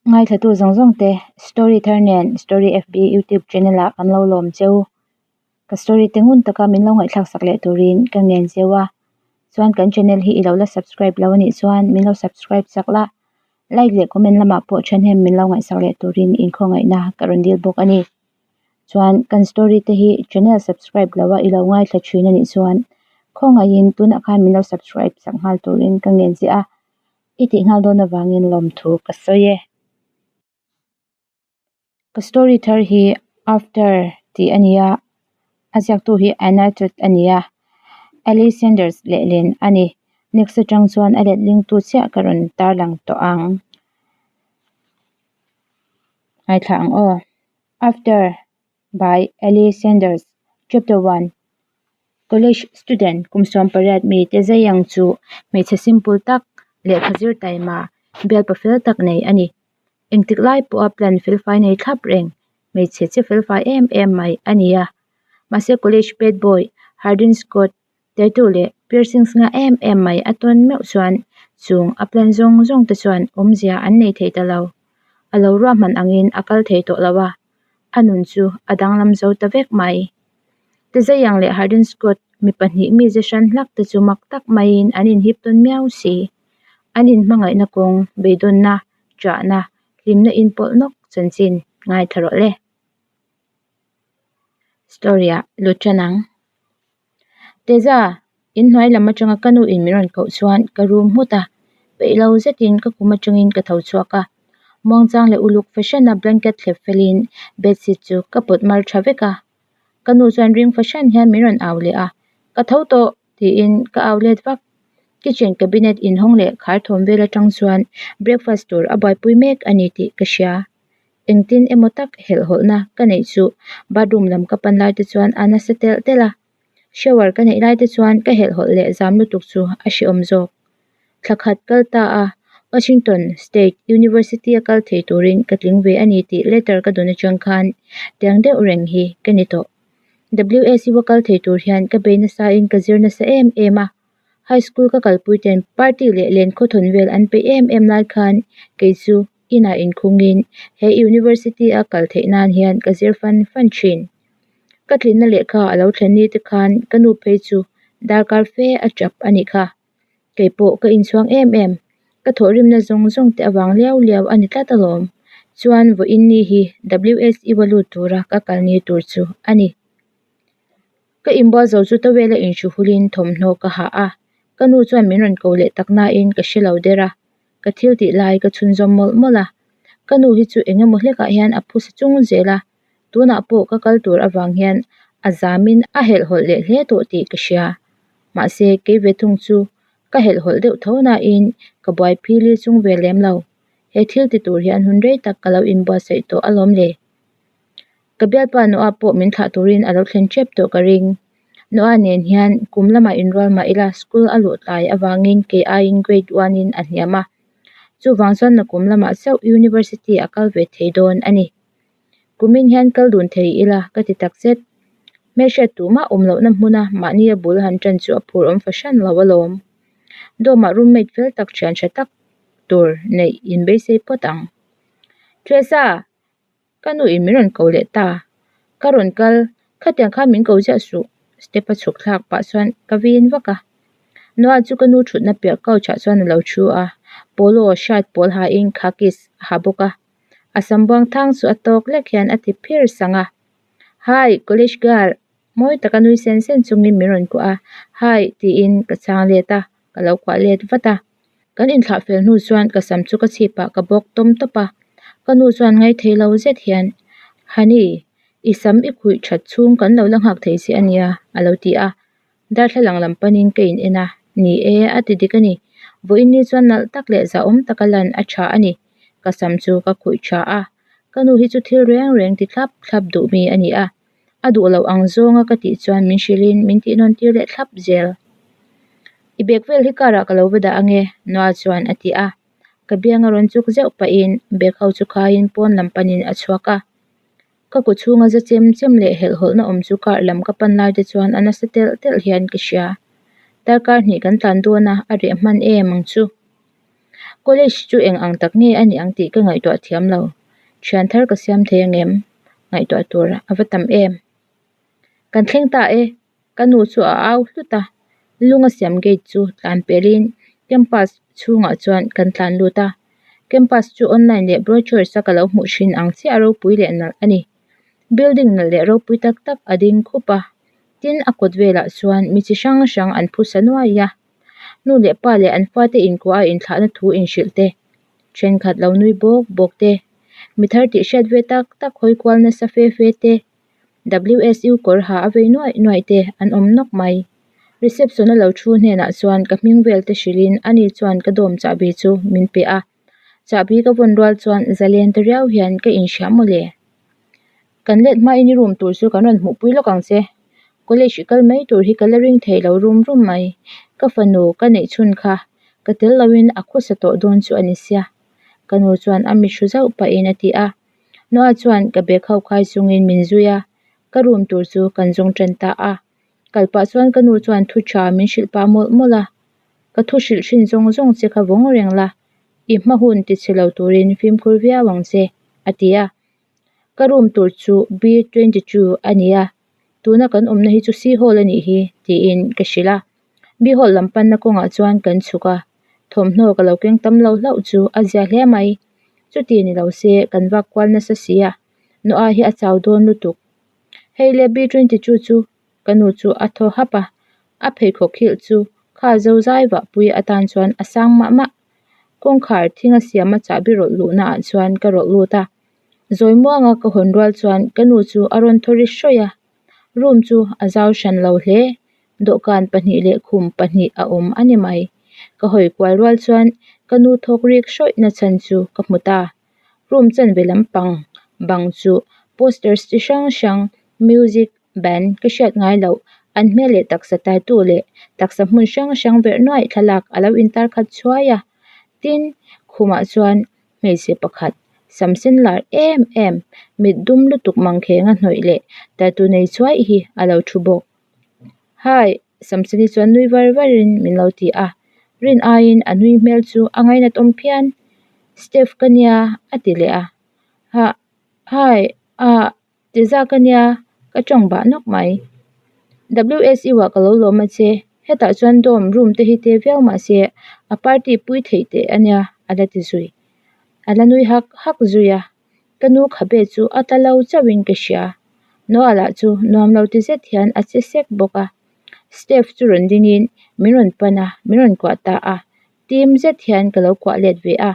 Ngaithlatu zawng zawng te story thar nen story FB youtube channel ah kan lo lawm cheu. Ka story te ngun taka min lo ngaihthlak sak leh turin ka ngen cheu a. Chuan kan channel hi i lo la subscribe lo anih chuan min lo subscribe sak la. Like leh comment lamah pawh thahnem min lo ngaihsak leh turin inkhawngaihna ka rawn dil bawk a ni. Chuan kan story te hi channel subscribe lo a i lo ngaithla thin anih chuan khawngaihin tunah khan min lo subscribe sak nghal turin ka ngen che a. I tih nghal dawn avangin lawmthu ka sawi e. Ka story thar hi After tih a ni a, a ziaktu hi Anna Todd a ni a, Ellie Sanders lehlin a ni. Next atang chuan a letlingtu chiah ka rawn tarlang tawh ang. Ngaithla ang aw. After by Ellie Sanders Chapter 1 College student kum 18 mi te zai ang chu hmeichhe simple tak lehkha zir taima bialpa fel tak nei a ni. Engtik lai pawha plan felfai nei thlap reng hmeichhe che felfai em em mai a ni a. Mahse college bad boy Hardin Scott tattoo leh piercings nga em em mai a tawn meuh chuan chung a plan zawng zawng te chuan awmzia an nei thei ta lo. A lo ruahman angin a kal thei tawh lo a, a nun chu a danglam zo ta vek mai. Tezaiang leh Hardin Scott mi pahnih mize hran hlak te chu mak tak maiin an inhip tawn miau si. An inhmangaihna kawng, beidawnna, ṭahna, hlimna inpawlh nawk chanchin ngaithla rawh le. Story ah lut ṭan ang. Teza, inhnuai lam aṭanga ka nu in min rawn koh chuan ka rum nghut a, peih lo zetin ka kum aṭangin ka tho chhuak a. Muangchang leh uluk fahran a blanket thlep felin bedsheet chu ka pawt mar ṭha vek a. Ka nu chuan ring fahran hian min rawn au leh a, Ka tho tawh! tiin ka au let vak. Kitchen cabinet inhawng leh khar thawm vel aṭang chuan breakfast tur a buaipui mek a ni tih ka hria. Engtin emaw tak helhhawlhna ka neih chu bathroom lam ka pan lai te chuan a nasa telh telh a, shower ka neih lai te chuan ka helhhawlh leh zam lutuk chu a hrehawm zawk. Thla khat kal ta a, Washington State University a kal thei turin ka tling ve a ni tih letter ka dawn atang khan tiang deuh reng hi ka ni tawh. WSU a kal thei tur hian ka bei nasa in ka zir nasa em em a, high school ka kalpui ten party leh len khawthawn vel an peih em em lai khan kei chu Inah inkhungin he University a kal theih nan hian ka zir fan fan thin. Ka tlinna lehkha a lo thlen ni te khan ka nu phei chu darkar fe a tap a nih kha. Kei pawh ka inchhuang em em, ka thawhrimna zawng zawng te avang liau liau a ni tlat alawm. Chuan vawiin ni hi WSU a lut tura ka kal ni tur chu a ni. Ka inbual zo chu towel a inhru hulin thawmhnaw ka ha a, ka nu chuan min rawn ko leh tak nain ka hre lo der a. Ka thil tih lai ka chhunzawm mawlh mawlh a, ka nu hi chu eng emaw hlekah hian a phusa chung zel a, tunah pawh ka kal tur avang hian a zamin a helhhawlh leh hle tawh tih ka hria. Mahse, kei ve thung chu ka helhhawlh deuh tho nain ka buai phili chung ve lem lo. He thil ti tur hian hun rei tak ka lo inbuatsaih tawh alawm le. Ka bialpa Noah pawh min thlah turin a lo thlen tep tawh ka ring. Noah nen hian kum lamah inrual mah ila school a luh tlai avangin kei aiin grade one in a hniam a. Chuvang chuan nakum lamah chauh university a kal ve thei dawn a ni. Kumin hian kal dun thei ila ka ti takzet. Hmelhriat tumah awm lohna hmuna mahni a bul han tan chu a phur awm fahran lo alawm. Dawmah roommate fel tak thian tha tak tur neih inbeisei phawt ang. Teresa! Ka nu in min rawn ko leh ta. Ka rawn kal, khatiang khan min ko ziah suh. Step a chhuk thlak pah chuan ka vin vak a. Noah chu ka nu thutna piah couch ah chuan a lo thu a, polo shirt pawl ha in khakis a ha bawk a. A sam buang thang chu a tawk lek hian a ti phir sang a. Hi, college girl! Mawi taka nui sen sen chungin min rawn kuah a, Hi! tiin ka chhang let a, ka lo kuah let vat a. Kan inthlah fel hnu chuan ka sam chu ka chhipah ka bawk tawm tawp a, ka nu chuan ngaithei lo zet hian, Honey, i sam i khuih that chhung kan lo la nghak thei che a nia, a lo ti a. Darthlalang lam panin ka in en a, Ni e, a ti dik a ni. Vawiin ni chuan nalh tak leh zahawm taka lan a tha a ni. Ka sam chu ka khuih tha a, ka nu hi chu thil reng reng ti thlap thlap duh mi a ni a. A duh loh ang zawnga ka tih chuan min hrilhin min tih nawn tir leh thlap zel. I bag vel hi car ah ka lo va dah ange, Noah chuan a ti a. Ka biang a rawn chuk zeuh pahin bag ho chu khaiin pawn lam panin a chhuak a. Ka kut chhunga za chem chem leh helhhawlhna awm chu car lam ka pan lai te chuan a nasa telh telh hian ka hria. Darkar hnih kan tlan dawn a, a reh hman em ang chu. College chu eng ang tak nge a nih ang tih ka ngaihtuah thiam lo. Thian thar ka siam thei ang em? Ngaihtuah tur a va tam em? Kan thleng ta e, ka nu chu a au hlut a. Lunga siam gate chu tlan pelin campus chhungah chuan kan tlan lut a. Campus chu online leh brochures a ka lo hmuh thin ang chiah ropui leh nalh a ni. Building nalh leh ropui tak tak a ding khup a, tin a kawt velah chuan mi chi hrang hrang an phusa nuai a. Nu leh pa leh an fate inkuah a inthlahna thu inhrilh te, thenkhat lo nui bawk bawk te, mi thar tih hriat ve tak tak hawi kual nasa fe fe te, WSU kawr ha a vei nuaih nuaih te an awm nawk mai. Reception a lo thu hnenah chuan ka hming vel te hrilhin ani chuan ka dawm chahbi chu min pe a. Chahbi ka vawn rual chuan zalen ta riau hian ka inhria mawle. Kan let hmain i room tur chu kan rawn hmuhpui lawk ang che. College i kal mai tur hi ka la ring thei lo rum rum mai. Ka fanu ka neih chhun kha ka tel loin a khawsa tawh dawn chu a ni sia. Ka nu chuan a mithru zauh pahin a ti a. Noah chuan ka bag ho khai chungin min zui a, ka room tur chu kan zawng tan ta a. Kal pah chuan ka nu chuan thu tha min hrilh pah mawlh mawlh a, Ka thu hrilh hrin zawng zawng che kha vawng reng la, i hma hun ti chhe lo turin fimkhur viau ang che, a ti a. Ka room tur chu B 22 a ni a, tuna kan awmna hi chu C hall a nih hi, tiin ka hrilh a. B hall lam panna kawngah chuan kan chhuk a, thawmhnaw ka lo keng tam lo hlauh chu a zia hle mai. Chuti ni lo se kan vak kual nasa si a, Noah hi a chau dawn lutuk. Hei le B 22 chu ka nu chu a thaw hap a, a pheikhawk hilh chu kha zo zai vahpui atan chuan a sang mah mah. Kawngkhar thinga siama chahbi rawlh luhna ah chuan ka rawlh lut a, zawi muanga ka hawn rual chuan ka nu chu a rawn thaw ri hrawih a, room chu a zau hran lo hle, dawhkan pahnih leh khum pahnih a awm a ni mai. Ka hawi kual rual chuan ka nu thawk rik hrawih na chhan chu ka hmu ta. Room chanve lampang bang chu posters chi hrang hrang music band ka hriat ngai loh an hmel leh taksa tattoo leh taksa hmun hrang hrang verh nuaih thlalak a lo intar khat chhuai a tin khumah chuan hmeichhe pakhat sam sen lar em em mit dum lutuk mangkheng a hnawih leh tattoo nei chhuai hi a lo thu bawk hi Samseni chuan nui var varin min lo ti a rin aiin a nui hmel chu a ngainat awm phian Steph ka nia a ti leh a hah hi ah ti zak a nia ka tawng bah nawk mai W_S_U ah ka lo lawm a che hetah chuan dorm room te hi te viau mahse a party pui theih teh a nia a la ti zui a la nui hak hak zui a. Ka nu khabe chu a tla lo chauhin ka hria. Noah lah chu nuam lo ti zet hian a che sek bawk a. Steph chu rawn dingin min rawn pan a, min rawn kuah ta a. Tim zet hian ka lo kuah let ve a.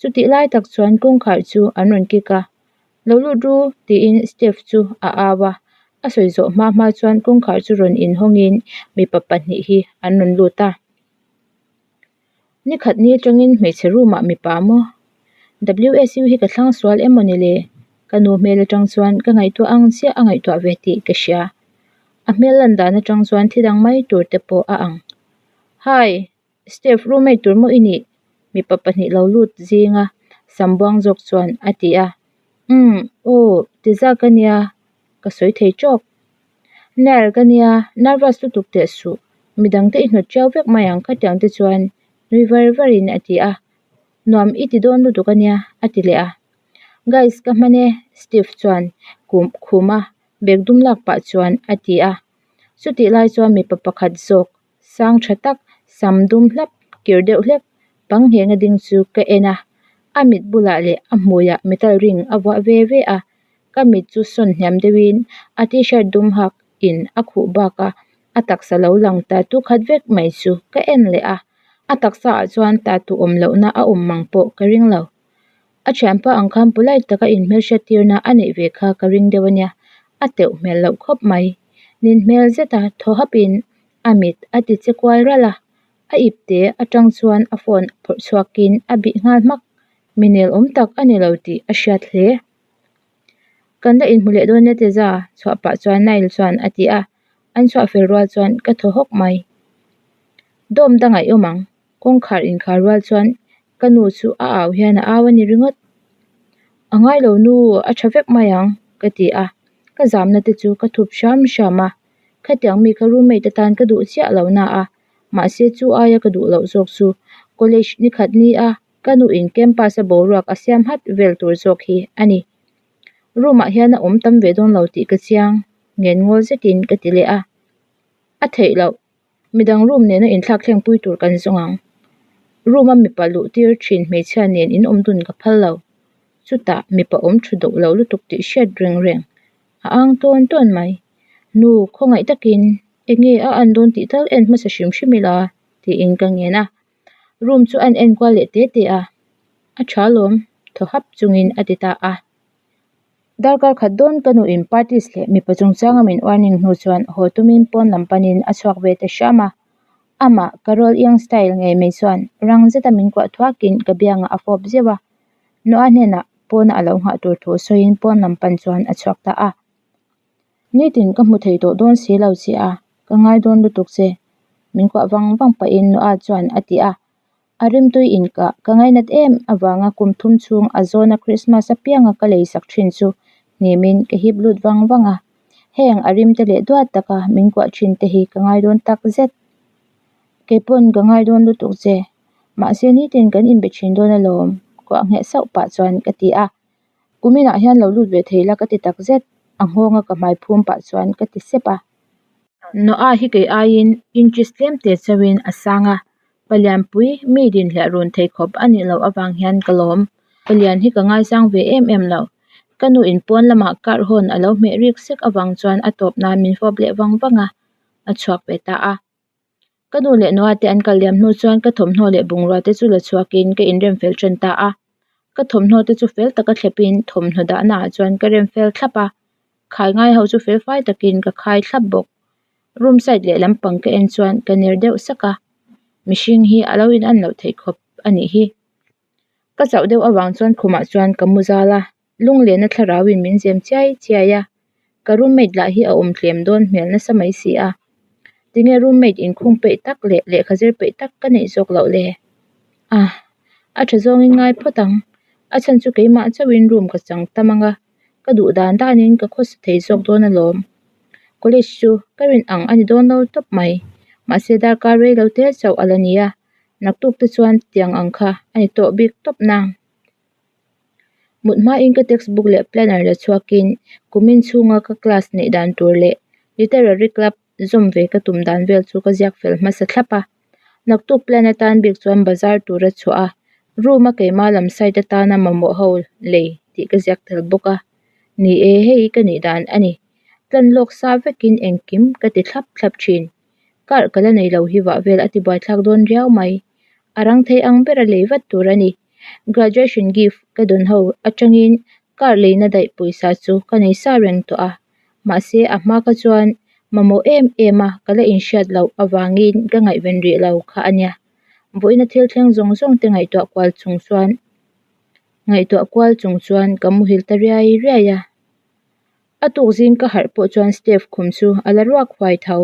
Chutih lai tak chuan kawngkhar chu an rawn kik a. Lo lut ru tiin Steph chu a au a. A sawi zawh hma hma chuan kawngkhar chu rawn inhawngin mipa pahnih hi an rawn lut a. Nikhat ni atangin hmeichhe room ah mipa maw? WSU hi ka thlang sual em maw ni le? Ka nu hmel atang chuan ka ngaihtuah ang chiah a ngaihtuah ve tih ka hria. A hmel lan dan atang chuan thi dang mai tur te pawh a ang. Hi! Steph roommate tur maw i nih? Mipa pahnih lo lut zinga sam buang zawk chuan a ti a. Umm aw ti zak a nia ka sawi thei tawk. Nail ka nia nervous lutuk teh suh midang te i hnawt chiau vek mai ang khatiang te chuan nui var var in a ti a nuam i ti dawn lutuk a nia a ti leh a guys ka hman e Steve chuan kum khum a bag dum lak pah chuan a ti a chutih lai chuan mipa pakhat zawk sang tha tak sam dum hlap kir deuh hlek pang ngheng a ding chu ka en a a mit bulah leh a hmuiah metal ring a vuah ve ve a. Ka mit chu sawn hniam deuhin a t-shirt dum hak in a khuh bak a, a taksa lo lang tattoo khat vek mai chu ka en leh a, a taksa ah chuan tattoo awm lohna a awm mang pawh ka ring lo. A thianpa ang khan polite taka inhmelhriat tirna a neih ve kha ka ring deuh a nia, a teuh hmel loh khawp mai. Nin hmel zeta thaw hapin a mit a ti che kual ralh a, a ipte atang chuan a phone phawrh chhuakin a bih nghal hmak. Mi nel awm tak a ni lo tih a hriat hle. Kan la inhmu leh dawn nia Teza chhuah pah chuan Nile chuan a ti a, an chhuah fel rual chuan ka thaw hawk mai. Dawm dangah i awm ang, kawngkhar inkhar rual chuan ka nu chu a au hian a au a ni ringawt. A ngai lo nu, a tha vek mai ang ka ti a, ka zamna te chu ka thup hram hram a, khatiang mi kha roommate atan ka duh chiah lo na a, mahse chu aia ka duh loh zawk chu college nikhat ni a. Ka nu in campus a boruak a siam hat vel tur zawk hi a ni. Room ah hian a awm tam ve dawn lo tih ka chiang, ngen ngawl zetin ka ti leh a. A theih loh, midang room nena inthlak thleng pui tur kan zawng ang. Room a mipa luh tir thin hmeichhia nen in awm dun ka phal lo. Chutah mipa awm thu duh lo lutuk tih hriat reng reng a ang tawn tawn mai. Nu, khawngaih takin enge a an dawn tih tal en hmasa hrim hrim ila tiin ka ngen a. Room chu an en kual leh te te a, a tha lawm thaw hap chungin a ti ta a. Darkar khat dawn ka nu in parties leh mipa chungchanga min warning hnu chuan haw tumin pawn lam panin a chhuak ve ta hram a. Amah Carol Young style ngei mai chuan rang zeta min kuah thuakin ka biangah a fawp zeuh a. Noah hnenah pawna a lo nghah tur thu sawiin pawn lam pan chuan a chhuak ta a. Nitin ka hmu thei tawh dawn si lo che a, ka ngai dawn lutuk che, min kuah vang vang pahin Noah chuan a ti a. A rimtui inkah ka ngainat em avanga kum thum chhung a zawna Krismas apianga ka lei sak thin chu hnimin ka hip lut vang vang a. Heng a rimte leh duat taka min kuah thin te hi ka ngai dawn tak zet. Kei pawn ka ngai dawn lutuk che, mahse nitin kan inbe thin dawn alawm, kuah ngheh sauh pah chuan ka ti a. Kuminah hian lo lut ve thei la ka ti tak zet, a nghawnga ka hmai phum pah chuan ka ti sep a. Noah hi kei aiin inches tlem te chauhin a sang a, palianpui mi dinhliah run thei khawp a nih loh avang hian ka lawm. Palian hi ka ngaisang ve em em lo. Ka nu in pawn lamah car horn a lo hmeh rik sek avang chuan a tawp nan min fawp leh vang vang a, a chhuak ve ta a. Ka nu leh Noah te an kal liam hnu chuan ka thawmhnaw leh bungrua te chu la chhuakin ka inrem fel tan ta a. Ka thawmhnaw te chu fel taka thlepin thawmhnaw dahna ah chuan ka rem fel thlap a, khai ngai ho chu fel fai takin ka khai thlap bawk. Room side leh lampang ka en chuan ka ner deuh sak a, mihring hi a lo in an loh theih khawp a nih hi. Ka chauh deuh avang chuan khumah chuan ka mu zal a, lunglena thlarauin min zem chiai chiai a, ka roommate lah hi a awm tlem dawn hmel nasa mai si a, tinge roommate inkhung peih tak leh lehkha zir peih tak ka neih zawk loh le? Ah, a tha zawngin ngai phawt ang, a chhan chu keimah chauhin room ka chang tam ang a, ka duh dan danin ka khawsa thei zawk dawn alawm. College chu ka rin ang a ni dawn lo tawp mai, mahse darkar rei lo te chauh a la ni a, naktuk te chuan tiang ang kha a ni tawh bik tawp nang. Mut hmain ka textbook leh planner la chhuakin kumin chhunga ka class neih dan tur leh literary club zawm ve ka tum dan vel chu ka ziak fel hmasa thlap a. Naktuk plan atan bik chuan bazar tura chhuah a, room a keimah lam site atana mamawh ho lei tih ka ziak tel bawk a. Ni e, hei ka nih dan a ni. Plan lawk sa vekin engkim ka ti thlap thlap thin. Car ka la nei lo hi vah vel a ti buaithlak dawn riau mai. A rang thei ang bera lei vat tur a ni. Graduation gift ka dawn ho atangin car leina daih pawisa chu ka nei sa reng tawh a, mahse a hma kha chuan mamawh em em a ka la inhriat loh avangin ka ngaihven rih lo kha a nia. Vawiina thil thleng zawng zawng te ngaihtuah kual chung chuan ngaihtuah kual chung chuan ka muhil ta riai riai a. A tuk zing ka harh pawh chuan Steph khum chu a la ruak huai tho.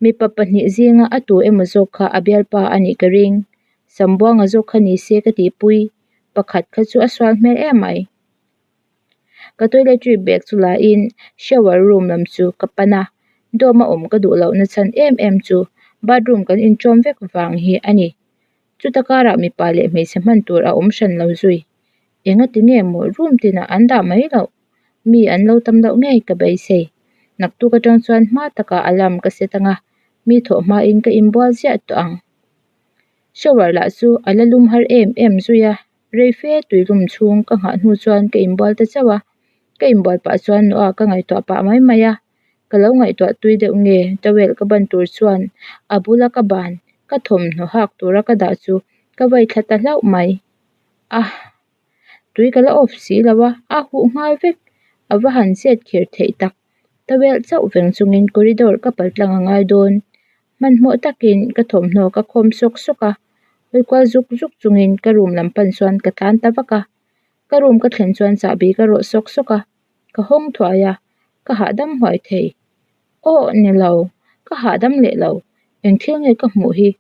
Mipa pahnih zinga a tu emaw zawk kha a bialpa a nih ka ring. Sambuanga zawk kha ni se ka tihpui, pakhat kha chu a sual hmel em mai. Ka toiletry bag chu la in shower room lam chu ka pan a, dorm a awm ka duh lohna chhan em em chu bathroom kan inṭawm vek vang hi a ni. Chuta karah mipa leh hmeichhe hman tur a awm hran lo zui. Engati nge maw room tinah an dah mai loh? Mi an lo tam loh ngei ka beisei. Naktuk atang chuan hma takah alarm ka set anga, mi thawh hmain ka inbual ziah tawh ang. Shower lah chu a la lum har em em zui a, rei fe tuilum chhung ka nghah hnu chuan ka inbual ta chauh a. Ka inbual pah chuan Noah ka ngaihtuah pah mai mai a, ka lo ngaihtuah tui deuh nge towel ka ban tur chuan a bula ka ban ka thawmhnaw hak tura ka dah chu ka vai thla ta hlauh mai. Ah! Tui ka la off si lo a, a huh nghal vek. A va han chet khir theih tak. Towel chauh veng chungin corridor ka pal tlang a ngai dawn. Hmanhmawh takin ka thawmhnaw ka khawm sawk sawk a, hawi kual zuk zuk chungin ka room lam pan chuan ka tlan ta vak a. Ka room ka thlen chuan chahbi ka rawh sawk sawk a, ka hawng thuai a, ka hahdam huai thei. Aw ni lo, ka hahdam leh lo, eng thil nge ka hmuh hi?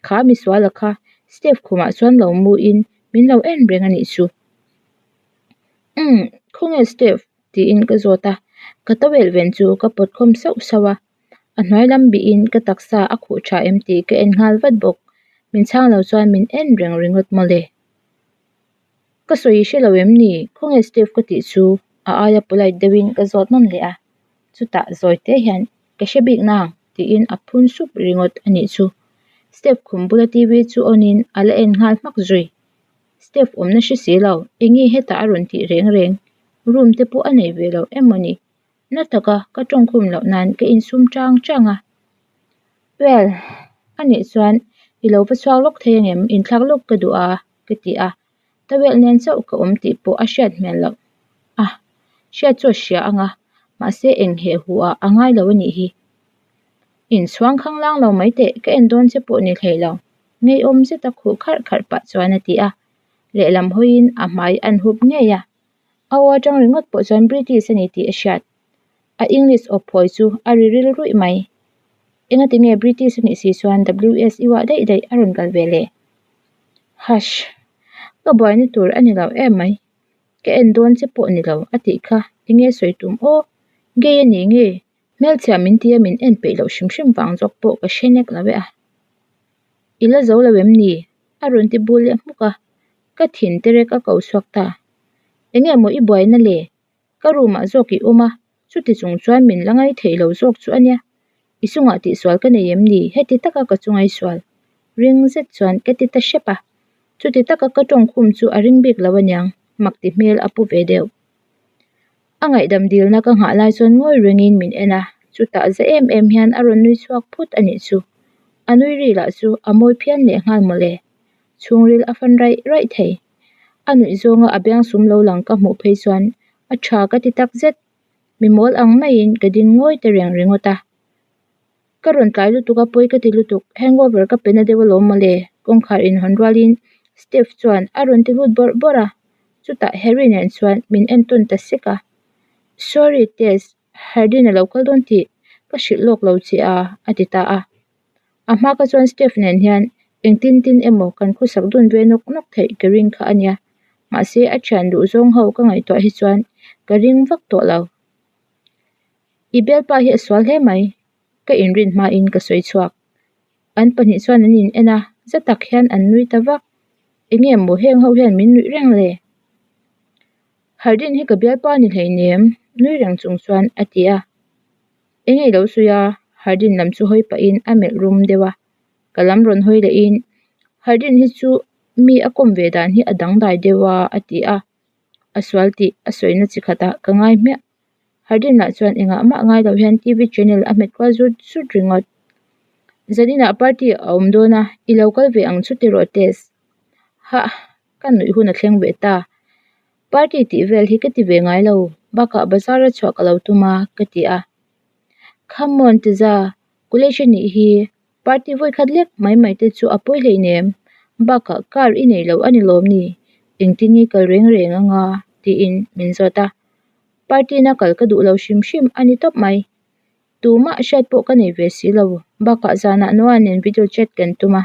Kha misuala kha Steph khumah chuan lo mu in min lo en reng a nih chu. Umm, khawnge Steph? tiin ka zawt a, ka towel ven chu ka pawt khawm sauh sauh a. A hnuai lam bihin ka taksa a khuh tha em tih ka en nghal vat bawk. Min chhang lo chuan min en reng ringawt mawle. Ka sawi i hre lo em ni? Khawnge Steve ka tih chu? A aia polite deuhin ka zawt nawn leh a. Chutah zawi te hian, Ka hre bik nang, tiin a phun sup ringawt a nih chu. Steve khum bula TV chu on in a la en nghal hmak zui. Steve awmna hre si lo, enge hetah a rawn tih reng reng? Room te pawh a nei ve lo em maw ni? Na taka ka tawngkhum loh nan ka insum chang chang a. Well, a nih chuan i lo va chhuak lawk thei angem? Inthlak lawk ka duh a, ka ti a. Tawelh nen chauh ka awm tih pawh a hriat hmel loh. A, hriat chu a hria ang a, mahse eng heh huh ah a ngai lo a nih hi. Inchhuang khanglang lo mai teh, ka en dawn che pawh ni hlei lo. Ngeiawm zeta khuh kharh kharh pah chuan a ti a. Lehlam hawiin a hmai an hup ngei a. A aw atang ringawt pawh chuan British a ni tih a hriat. A English aw phawi chu a ri ril ruih mai. Engati nge British a nih si chuan WSU ah daih daih a rawn kal ve le? Hush! Ka buaina tur a ni lo em mai. Ka en dawn che pawh ni lo a tih kha enge sawi tum aw? Gay a ni nge? Hmelchhia min tia min en peih loh hrim hrim vang zawk pawh ka hre nek lo e a. I la zo lo em ni? A rawn ti bul leh hmuk a. Ka thin terek a ko chhuak ta. Enge maw i buaina le? Ka room ah zawk i awm a, chuti chung chuan min la ngai theih lo zawk chu a nia. I chungah tihsual ka nei em ni? Heti taka ka chungai sual. Ring zet chuan ka ti ta hrep a. Chuti taka ka tawngkhum chu a ring bik lo aniang, mak ti hmel a pu ve deuh. A ngaihdam dilna ka nghah lai chuan ngawi rengin min en a, chutah za em em hian a rawn nui chhuak phut a nih chu. A nui ri lah chu a mawi phian leh nghal mawle. Chhungril a fan raih raih thei. A nuih zawnga a biang sum lo lang ka hmuh phei chuan a tha ka ti tak zet. Mi mawl ang maiin ka ding ngawi ta reng ringawt a. Ka rawn tlai lutuk a, pawi ka ti lutuk. Hangover ka pe na deuh alawm mawle, kawngkhar inhawn rualin Steve chuan a rawn ti lut bawrh bawrh a. Chutah Harry nen chuan min en tawn ta sek a. Sorry Tess, Hardin a lo kal dawn tih ka hrilh lawk lo che a, a ti ta a. A hma kha chuan Steve nen hian engtin tin emaw kan khawsak dun ve nawk nawk theih ka ring kha a nia. Mahse a thian duh zawng ho ka ngaihtuah hi chuan ka ring vak tawh lo. I bialpa hi a sual hle mai, ka inrin hmain ka sawi chhuak. An pahnih chuan an in en a, za tak hian an nui ta vak. Enge maw heng ho hian min nuih reng le? Hardin hi ka bialpa ni hleinem, nui reng chung chuan a ti a. Enge i lo sawi a? Hardin lam chu hawi pahin a melh rum deuh a. Ka lam rawn hawi lehin, Hardin hi chu mi a kawm ve dan hi a dangdai deuh a, a ti a. A sual tih a sawina chi khatah ka ngai hmiah. Hardin lah chuan engah mah ngai lo hian TV channel a hmet kual zut zut ringawt. Zaninah party a awm dawn a, i lo kal ve ang chu tiraw Tess? Hah, ka nuih hun a thleng ve ta. Party tih vel hi ka ti ve ngai lo, bakah bazar a chhuah ka lo tum a, ka ti a. Come on Tiza, college a nih hi, party vawi khat lek mai mai te chu a pawi hleinem, bakah car i nei lo a ni lawm ni, engtin nge kal reng reng anga? tiin min zawt a. Party na kal ka duh lo hrim hrim a ni tawp mai. Tumah hriat pawh ka nei ve si lo, bakah zanah Noah nen video chat kan tum a.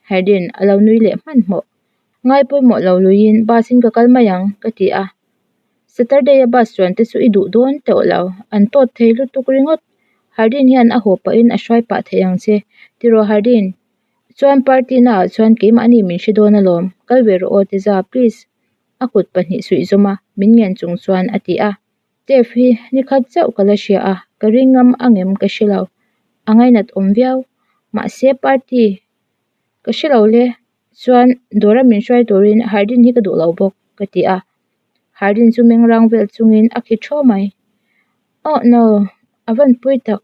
Hardin a lo nui leh hmanhmawh. Ngai pawimawh lo luiin bus in ka kal mai ang ka ti a. Saturday a bus chuan te chu i duh dawn tawh lo, an tawt thei lutuk ringawt. Hardin hian a haw pahin a hruai pah thei ang che, tiraw Hardin? Chuan party na ah chuan keimahni min hre dawn alawm, kal ve rawh aw Tiza, please. A kut pahnih suih zawm a, min ngen chung chuan a ti a. Steph hi ni khat chauh ka la hria a, ka ring ngam angem ka hre lo. A ngainat awm viau. Mahse party ka hre lo le, chuan dawra min hruai turin Hardin hi ka duh lo bawk ka ti a. Hardin chu meng rang vel chungin a khi thaw mai. Oh no, a van pui tak,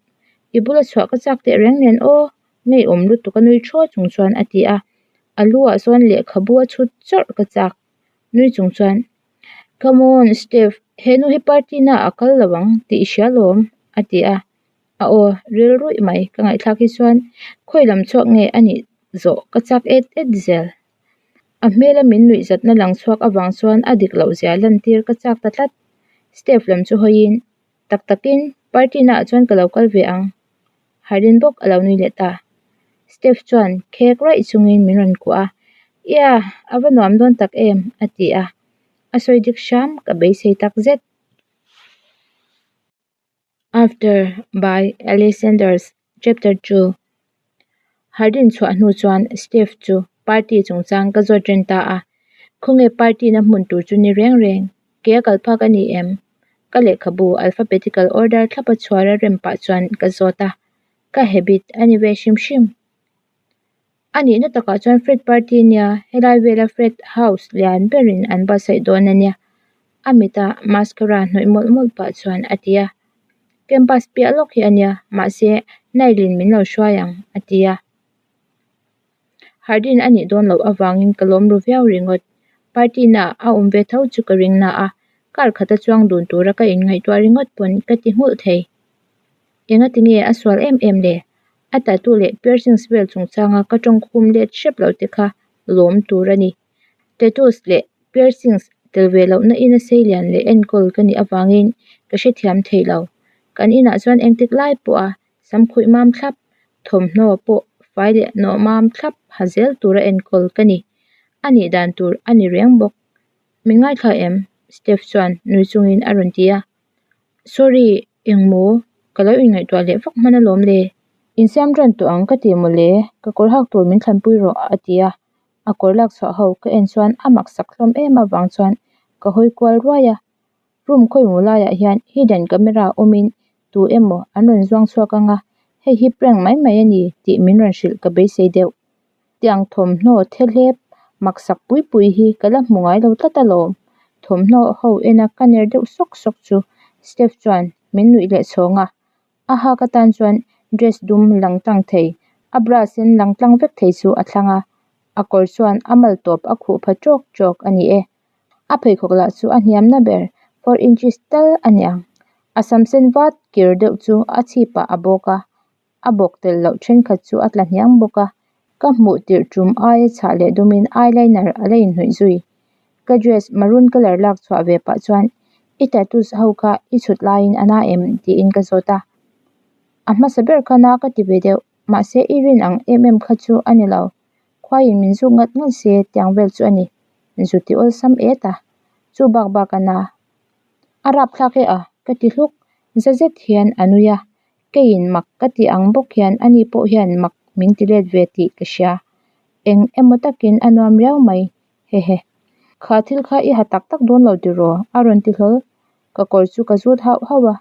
i bula chhuah ka chak teh reng nen aw, ngeiawm lutuk a nui thaw chung chuan a ti a. A lu ah sawn lehkhabu a chhut chawrh ka chak, nui chung chuan. Come on Steph, he nu hi party na a kal lo ang tih i hria lawm a ti a, a aw ril ruih mai ka ngaihthlak hi chuan khawi lam chhuak nge a nih zawh ka chak et et zel. A hmela min nuih zatna lang chhuak avang chuan a dik loh zia lantir ka chak ta tlat. Steph lam chu hawiin tak takin party naah chuan ka lo kal ve ang Hardin bawk a lo nui leh ta. Steph chuan khek raih chungin min rawn kuah a, Ia, a va nuam dawn tak em? a ti a. A sawi dik hram ka beisei tak zet. After by Ellie Sanders Chapter 2 Hardin chhuah hnu chuan Steph chu party chungchang ka zawt ren ta a. Khawnge party na hmun tur chu ni reng reng, ke a kal phak a ni em? Ka lehkhabu alphabetical order thlapa chhuara rem pah chuan ka zawt a, ka habit a ni ve hrim hrim. A nihna takah chuan frat party nia, helai vela frat house lian berin an buatsaih dawn a nia, a mita mascara hnawih mawlh mawlh pah chuan a ti a. Campus piah lawk hi a nia, mahse Nile in min lo hruai ang a ti a. Hardin a nih dawn loh avangin ka lawm ru viau ringawt. Party naah a awm ve tho chu ka ring na a, kar khata chuang dun tura ka inngaihtuah ringawt pawn ka ti nghulh thei. Engati nge a sual em em le? A tattoo leh piercings vel chungchanga ka tawngkhum let hrep lo te kha lawm tur a ni. Tattoos leh piercings tel ve lohna ina seilian leh enkawl ka nih avangin ka hrethiam thei lo. Kan inah chuan engtik lai pawha Samkhuih mam thlap, thawmhnaw pawh fai leh nawh mam thlap ha zel tura enkawl ka ni. A nih dan tur a ni reng bawk. Min ngaithla em? Steph chuan nui chungin a rawn ti a. Sorry, engmaw? Ka lo inngaihtuah leh vak hman alawm le. Insiam ran tawh ang ka ti mawle, ka kawr hak tur min thlanpui rawh a ti a. A kawr lak chhuah ho ka en chuan a maksak hlawm em avang chuan ka hawi kual ruai a. Room khawimaw laiah hian hidden camera awmin tu emaw an rawn zuang chhuak ang a, hei hi prank mai mai a ni tih min rawn hrilh ka beisei deuh. Tiang thawmhnaw thelep maksak pui pui hi ka la hmu ngai lo tlat alawm. Thawmhnaw ho ena ka ner deuh sawk sawk chu Steph chuan min nuih leh chhawng a, a hak atan chuan dress dum lang tlang thei, a bra sen lang tlang vek thei chu a thlang a, a kawr chuan a mal tawp a khuh pha tawk tawk a ni e. A pheikhawk lah chu a hniamna ber four inches tal a ni ang. A sam sen vat kir deuh chu a chhipah a bawk a, a bawk tel loh thenkhat chu a tla hniang bawk a. Ka hmuh tirh tum aia chhah leh dumin eyeliner a la inhnawih zui. Ka dress maroon colour lak chhuah ve pah chuan i tattoos ho kha i chhut laiin a na em tiin ka zawt a. A hmasa ber kha na ka ti ve deuh, mahse i rin ang em em kha chu a ni lo. Khuaiin min zuk ngat ngat se tiang vel chu a ni. Zu ti awlsam et a, chu bak bak a na. A rapthlak e a, ka ti hluk. Za zet hian a nui a, keiin mak ka ti ang bawk hian ani pawh hian mak min ti let ve tih ka hria. Eng emaw takin a nuam riau mai, hehe. Kha thil kha i ha tak tak dawn lo tiraw? a rawn ti hlawl. Ka kawr chu ka zut hauh hauh a,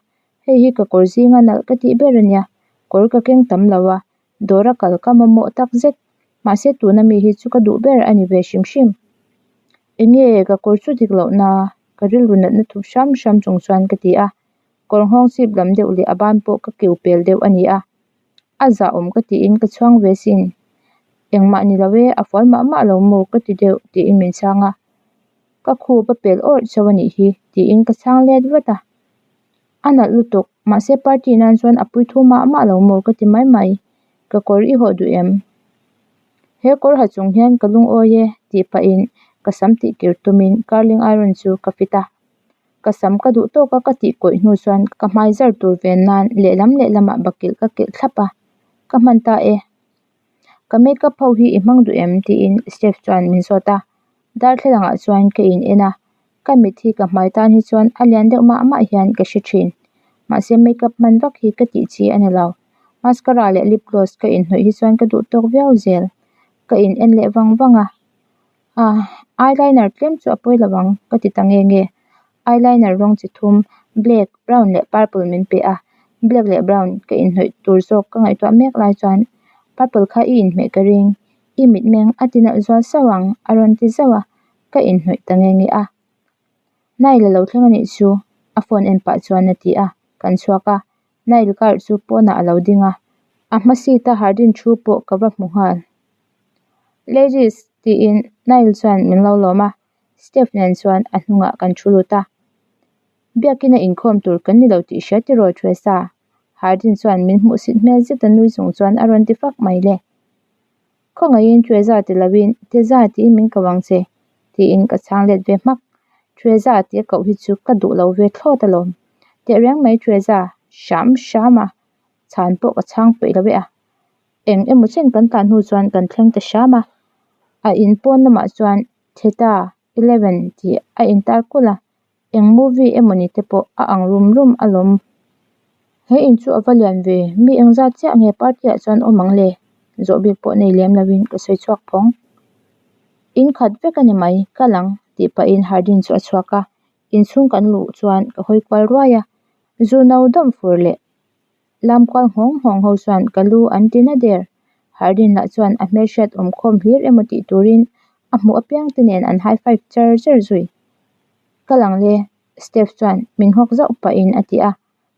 hei hi ka kawr zinga nalh ka tih ber a nia, kawr ka keng tam lo a, Dawra kal ka mamawh tak zet, mahse tuna mi hi chu ka duh ber a ni ve hrim hrim. Enge ka kawr chu dik loh na? Ka rilru natna thup hram hram chung chuan ka ti a, kawr nghawng chip lam deuh leh a ban pawh ka kiu pel deuh a ni a, a zahawm ka tiin ka chhuang ve sin. Engmah ni lo e, a fual mah mah lo maw ka ti deuh tiin min chhang a, ka khup a pel awrh chauh a nih hi tiin ka chhang let vat a. A nalh lutuk, mahse party nan chuan a pui thu mah mah lo maw ka ti mai mai, ka kawr i hawh duh em? He kawr ha chung hian ka lungawi e tih pahin ka sam tihkir tumin curling iron chu ka fit a, ka sam ka duh tawk a ka tih kawih hnu chuan ka hmai zar tur ven nan lehlam lehlamah bakilh ka kilh thlap a, ka hman ta e. Ka makeup ho hi i hmang duh em? tiin Steph chuan min zawt a, darthlalang ah chuan ka in en a, ka mit hi ka hmai tan hi chuan a lian deuh mah mah hian ka hre thin. Mahse makeup hman vak hi ka tih chi a ni lo, mascara leh lip gloss ka inhnawih hi chuan ka duh tawk viau zel, ka in en leh vang vang a, ah eyeliner tlem chu a pawi lo ang ka ti ta nge nge. Eyeliner rawng chi thum black, brown leh purple min pe a, black leh brown ka inhnawih tur zawk ka ngaihtuah mek lai chuan purple kha i inhmeh ka ring, i mitmeng a ti nalh zual sauh ang a rawn ti zauh a, ka inhnawih ta nge nge a. Nile a lo thleng a nih chu a phone en pah chuan a ti a, kan chhuak a, Nile car chu pawnah a lo ding a, a hma seat a Hardin thu pawh ka va hmu nghal. Ladies tiin Nile chuan min lo lawm a. Steph nen chuan a hnungah kan thu lut a, Biakina inkhawm tur kan ni lo tih hria tiraw Teresa? Hardin chuan min hmuhsit hmel zet a nui chung chuan a rawn ti fak mai le. Khawngaihin Teresa ti loin Teza tiin min ko ang che tiin ka chhang let ve hmak. Teresa tia koh hi chu ka duh lo ve thlawt alawm. Tehreng mai Teresa, hram hram a chhan pawh ka chhang peih lo e a. Eng emaw chen kan tlan hnu chuan kan thleng ta hram a, a in pawn lamah chuan Theta 11 tih a intar kulh a, eng movie emaw ni te pawh a ang rum rum alawm. He in chu a va lian ve, mi engzat chiah nge party ah chuan awm ang le? Zawh bik pawh nei lem lovin ka sawi chhuak phawng. In khat vek a ni mai, kal ang tih pahin Hardin chu a chhuak a, inchhung kan luh chuan ka hawi kual ruai a, zu no dawm fur leh lam kual nghawng nghawng ho chuan ka lu an ti na der. Hardin lah chuan a hmelhriat awm khawm hlir emaw tih turin a hmuh apiang te nen an high five char char zui. Kal ang le, Steph chuan min nghawk zauh pahin a ti a,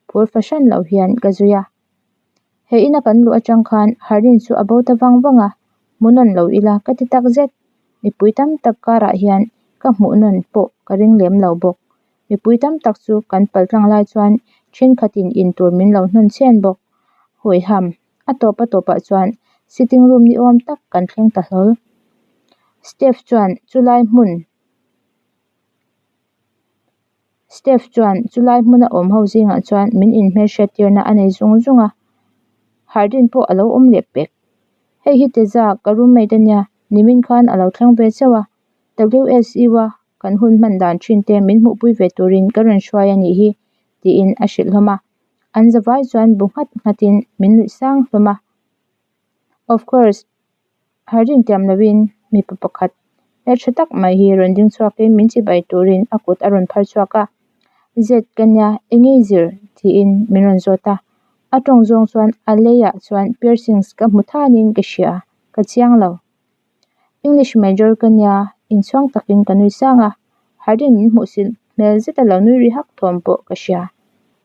phur fahran lo hian ka zui a. He ina kan luh atang khan Hardin chu a bo ta vang vang a, hmu nawn lo ila ka ti tak zet. Mipui tam tak karah hian ka hmuh nawn pawh ka ring lem lo bawk. Mipui tam tak chu kan pal tlang lai chuan thenkhatin in tur min lo hnawn chhen bawk. Hawiham, a tawp a tawpah chuan sitting room ni awm tak kan thleng ta hlawl. Steph chuan chulai hmun. Steph chuan chulai hmuna awm ho zingah chuan min inhmelhriat tirna a nei zung zung a, Hardin pawh a lo awm leh pek. Hei hi Teza ka roommate a nia, nimin khan a lo thleng ve chauh a, WSU a kan hun hman dan thin te min hmuhpui ve turin ka rawn hruai a nih hi tiin a hrilh hlawm a, an zavai chuan bu nghat nghatin min nuih sang hlawm a. Of course. Hardin tiam lovin mipa pakhat hmeltha tak mai hi rawn ding chhuakin min chibai turin a kut a rawn phar chhuak a, Zet ka nia eng ei zir? tiin min rawn zawt a, a tawng zawng chuan a leiah chuan piercings ka hmu thanin ka hria, ka chiang lo. English major ka nia inchhuang takin ka nui sang a, Hardin min hmuh sil hmel zeta lo nui ri hak thawm pawh ka hria.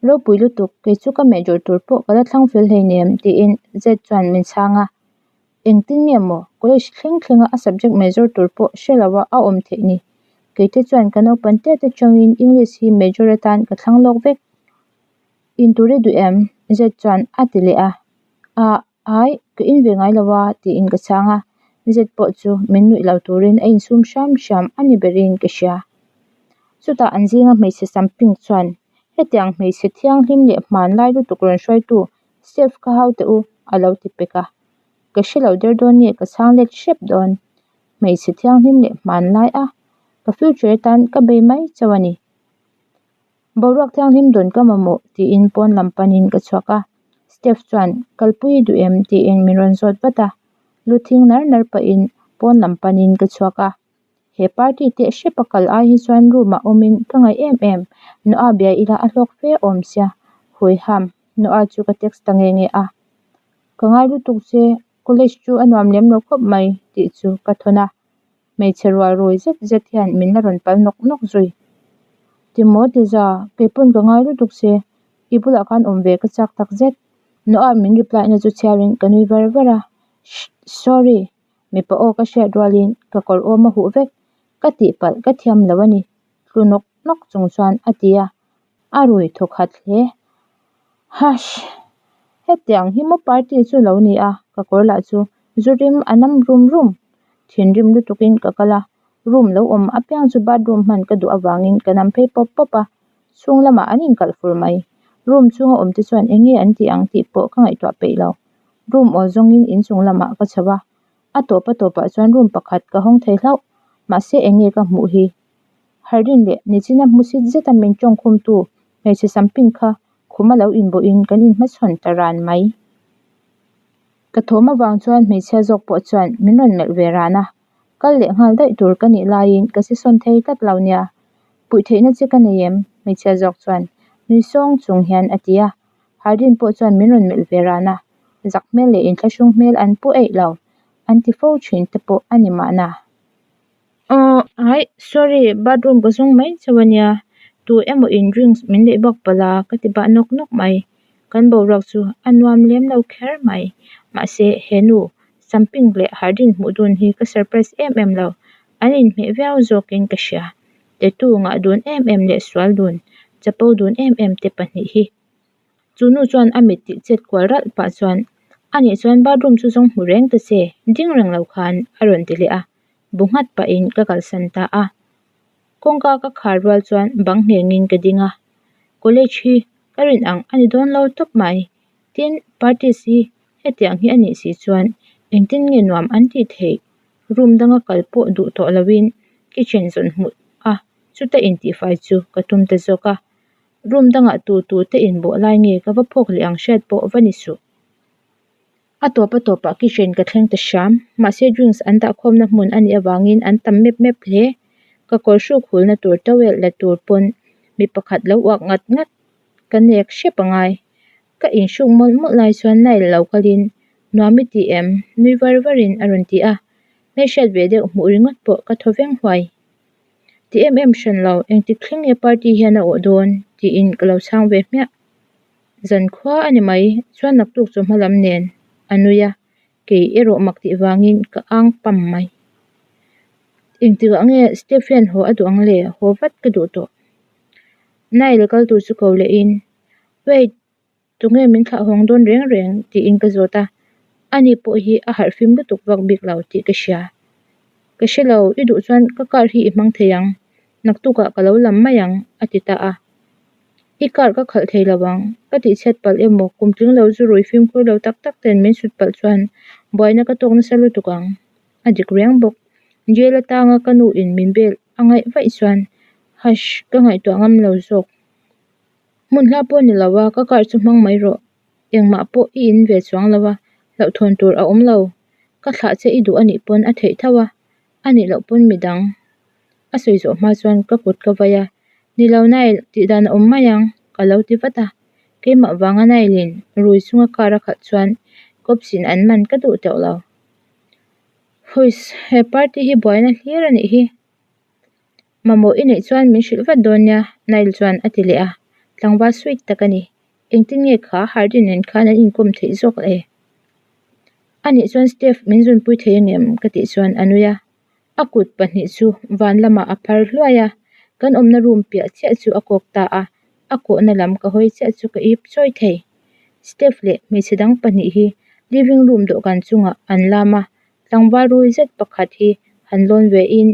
Ropui lutuk, kei chu ka major tur pawh ka la thlang fel hleinem tiin Zet chuan min chhang a. Engtin nge maw college thleng thlenga a subject major tur pawh hre lo a a awm theih ni? Keite chuan ka naupan tet atangin English hi major atan ka thlang lawk vek. Intur i duh em? Zet chuan a ti leh a. Ah, ai, ka in ve ngai lo a tiin ka chhang a. Zet pawh chu min nuih lo turin a insum hram hram a ni berin ka hria. Chutah an zinga hmeichhe sam pink chuan hetiang hmeichhe thianghlim leh hmanlai lutuk rawn hruaitu Steph ka hau teh u a lo ti pek a. Ka hre lo der dawn nge ka chhang let hrep dawn. Hmeichhe thianghlim leh hmanlai a, ka future atan ka bei mai chauh a ni. Boruak thianghlim dawn ka mamawh tiin pawn lam panin ka chhuak a, Steph chuan kalpui i duh em tiin min rawn zawt vat a, lu thing nar nar pahin pawn lam panin ka chhuak a. He party teh hrep a kal ai hi chuan room ah awmin ka ngaih em em, Noah bia ila a hlawk fe awm sia, Huiham, Noah chu ka text ta nge nge a. Ka ngai lutuk che, college chu a nuam lem lo khawp mai tih chu ka thawn a, hmeichhe rual rui zet zet hian min la rawn pal nawk nawk zui. Timaw Tiza, keipawn ka ngai lutuk che, i bulah khan awm ve ka chak tak zet. Noah min reply na chu chhiarin ka nui var var a, Shh, sorry, mipa aw ka hriat rualin ka kawr awm a huh vek, ka tihpalh ka thiam lo a ni, tlu nawk nawk chung chuan a ti a. A rui thawkhat hle. Hush! Hetiang hi maw party chu lo ni a, ka kawr lah chu zu rim a nam rum rum. Thinrim lutukin ka kal a, room lo awm apiang chu bathroom hman ka duh avangin ka nam phei pawp pawp a, chhung lamah an inkalh fur mai. Room chhunga awm te chuan eng nge an tih ang tih pawh ka ngaihtuah peih lo. Room awl zawngin inchung lamah ka chho a, a tawp a tawpah chuan room pakhat ka hawng thei hlauh. Mahse eng nge ka hmuh hi? Hardin leh Nichina hmusit zeta min tawngkhumtu hmeichhe samping kha khuma lo inbawhin kan inhmachhawn ta ran mai. Ka thawm avang chuan hmeichhia zawk pawh chuan min rawn melh ve ran a, kal leh nghal daih tur ka nih laiin ka si sawn thei tlat lo nia. Puih theihna che ka nei em? Hmeichhia zawk chuan nui sawng chung hian a ti a, Hardin pawh chuan min rawn melh ve ran a, zak hmel leh inthlahrung hmel an pu eih lo, an ti fo thin te pawh a ni mahna. Aw aih sorry bathroom ka zawng mai chauh a nia tu emaw in drinks min neih bawk palh a ka ti bah nawk nawk mai kan boruak chu a nuam lem lo kher mai mahse he nu samping leh hardin hmuh dun hi ka surprise em em lo an inhmeh viau zawkin ka hria tattoo ngah dun em em leh sual dun chapo dun em em te pahnih hi. Chu nu chuan a mit tih chet kual ralh pah chuan a nih chuan bathroom chu zawng hmu reng ta che ding reng lo khan a rawn ti leh a bu nghat pahin ka kalsan ta a kawngka ka khar rual chuan bang nghengin ka ding a college hi ka rin ang a ni dawn lo tawp mai tin parties hi hetiang hi a nih si chuan engtin nge nuam an tih theih room danga kal pawh duh tawh lovin kitchen zawn hmuh a chuta intihfai chu ka tum ta zawk a. Room dangah tu tu te inbawh lai nge ka va phawk leh ang hriat pawh va ni suh. A tawp a tawpah kitchen ka thleng ta hram, mahse drinks an dah khawmna hmun a nih avangin an tam mep mep hle. Ka kawr hruk hulna tur towel la tur pawn mi pakhat lo uak ngat ngat ka nek hrep a ngai. Ka inhruk mawlh mawlh lai chuan Nile lo kalin, Nuam i ti em? nui var varin a rawn ti a. Hmelhriat ve deuh hmuh ringawt pawh ka thaw veng huai. Ti em em hran lo, engtik thleng nge party hian a awh dawn? tiin ka lo chhang ve hmiah. Zankhua a ni mai, chuan naktuk chawhma lam nen a nui a, kei erawh mak tih vangin ka ang pam mai. Engtikah nge Steph hian haw a duh ang le? Haw vat ka duh tawh. Nile kal tur chu ko lehin, Wait! Tunge min thlah hawng dawn reng reng? tiin ka zawt a, ani pawh hi a harh fim lutuk vak bik lo tih ka hria. Ka hre lo, i duh chuan ka car hi i hmang thei ang, naktukah ka lo lam mai ang, a ti ta a. I car ka khalh thei lo ang, ka tihchhiat palh emaw kum tling lo zu rui fimkhur lo tak tak ten min sut palh chuan buaina ka tawk nasa lutuk ang, a dik reng bawk. Jail atanga ka nu in min bel a ngaih vaih chuan hush ka ngaihtuah ngam lo zawk. Hmun hla pawh ni lo a, ka car chu hmang mai rawh. Engmah pawh i in ve chuang lo a, hlauhthawn tur a awm lo. Ka thlah che i duh a nih pawn a theih tho a, a nih loh pawn midang. A sawi zawh hma chuan ka kut ka vai a, Ni lo Nile, tih dan a awm mai ang, ka lo ti vat a. Keimah vanga Nile in rui chunga car a khalh chuan cops in an man ka duh teuh lo. Huiss, he party hi buaina hlir a nih hi. Mamawh i neih chuan min hrilh vat dawn nia, Nile chuan a ti leh a. Tlangval sweet tak a ni. Engtin nge kha Hardin nen khan an inkawm theih zawk le? A nih chuan Steph min zunpui thei angem? ka tih chuan a nui a. A kut pahnih chu van lamah a phar hluai a, kan awmna room piah chiah chu a kawk ta a, a kawhna lam ka hawi chiah chu ka ip chawi thei. Steph leh hmeichhe dang pahnih hi living room dawhkan chungah an lam a, Tlangval rui zet pakhat hi han lawn ve in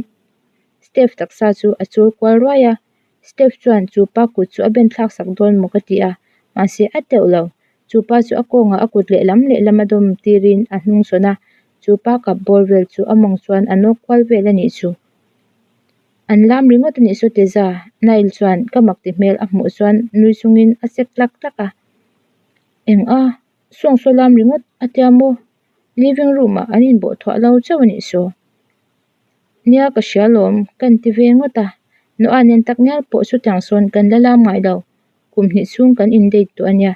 Steph taksa chu a chul kual ruai a, Steph chuan chu pa kut chu a ben thlak sak dawn maw ka ti a, mahse a teuh lo, chu pa chu a kawngah a kut lehlam lehlam a dawm tirin a hnung sawn a, chu pa kap bawr vel chu a mawng chuan a nawk kual vel a nih chu. An lam ringawt a nih saw Teza, Nile chuan ka mak ti hmel a hmuh chuan nui chungin a sek tlak tlak a, Eng a, sawng saw lam ringawt a tia maw? Living room ah an inbawh thuah lo chauh a nih saw. Nia ka hria lawm, kan ti ve ngawt a. Noah nen tak ngial pawh chutiang sawn kan la lam ngai lo, kum hnih chhung kan in date tawh a nia.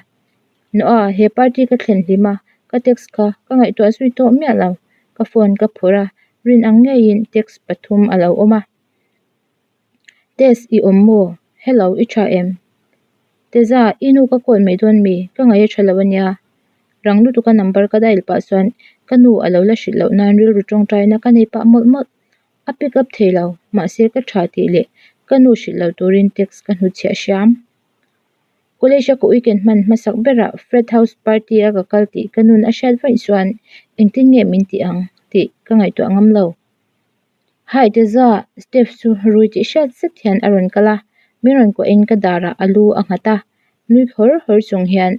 Noah, he party ka thlen hlim a, ka text kha ka ngaihtuah zui tawh miah lo. Ka phone ka phawrh a, rin ang ngeiin text pathum a lo awm a. Tess, i awm maw? Hello, i tha em? Teza, i nu ka call mai dawn mi? Ka ngaih a tha lo a nia. Rang lutuka number ka dial pah chuan ka nu a lo la hrilh loh nan rilru tawngtaina ka nei pah mawlh mawlh. A pick up thei lo, mahse ka tha tih leh ka nu hrilh lo turin text ka hnutchhiah hriam. College a ka weekend hman hmasak berah Fred house party a ka kal tih ka nun a hriat vaih chuan engtin nge min tih ang tih ka ngaihtuah ngam lo. Hi Teza, Steph chu rui tih hriat zet hian a rawn kal a, min rawn kuahin ka darah a lu a nghat a, nui hawr hawr chung hian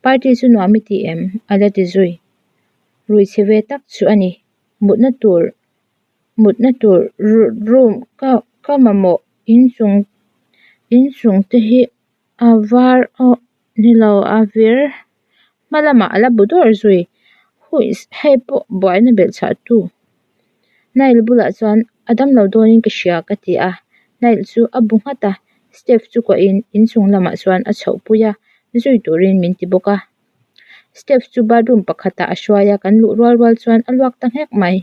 Party chu nuam i ti em? a la ti zui. Rui chhe ve tak chu a ni, mutna tur mutna tur room ka ka mamawh inchung inchung te hi a var aw ni lo a vir hma lamah a la bu dawr zui huiss hei pawh buaina belh chhah tu Nile bulah chuan a damlo dawnin ka hria ka ti a Nile chu a bu nghat a step chu kuahin inchung lamah chuan a chhoh pui a zui turin min ti bawk a step chu bathroom pakhatah a hruai a kan luh rual rual chuan a luak ta nghek mai